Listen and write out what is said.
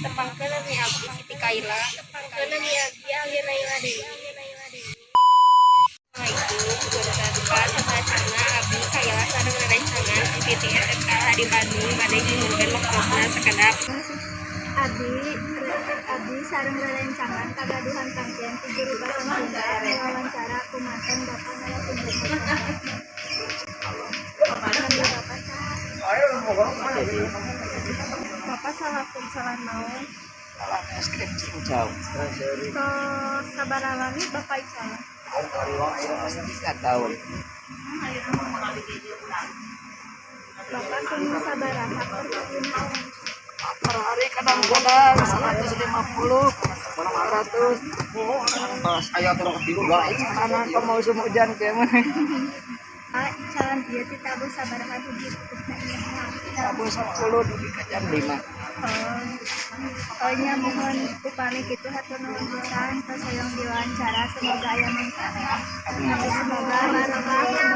Tepangkeun, nami abdi Siti Kaila. Tepangkeun, nami abdi Alia Naila Dewi. Assalamualaikum, punten, Pak, sateuacanna abdi Kaila sareng rerencangan CVT SMK di Bandung bade nyuhunkeun waktosna sakedap. Abdi sareng rerencangan kagaduhan tangkian ti guru basa Sunda wawancara ku mantan Bapak narasumber. Nami Bapak saha? Bapak salaku salah naon? Salah skripsi jauh. Tos sabaraha lami Bapak icalan? 3 tahun. Bapak kenging sabaraha per harina? Per hari kadang-kadang 150, 500. Pas ayo turun ke tilu anak mau musim hujan kayak mana? Ah, icalan ieu ditabuh sabaraha hiji pupukna ieu? Tabuh 10 dugi ka jam 5. Oh, oh nya, mohon upami kitu hatur nuhun pisan tos hoyong diwawancara, semoga aya manfaatna. Semoga barokah.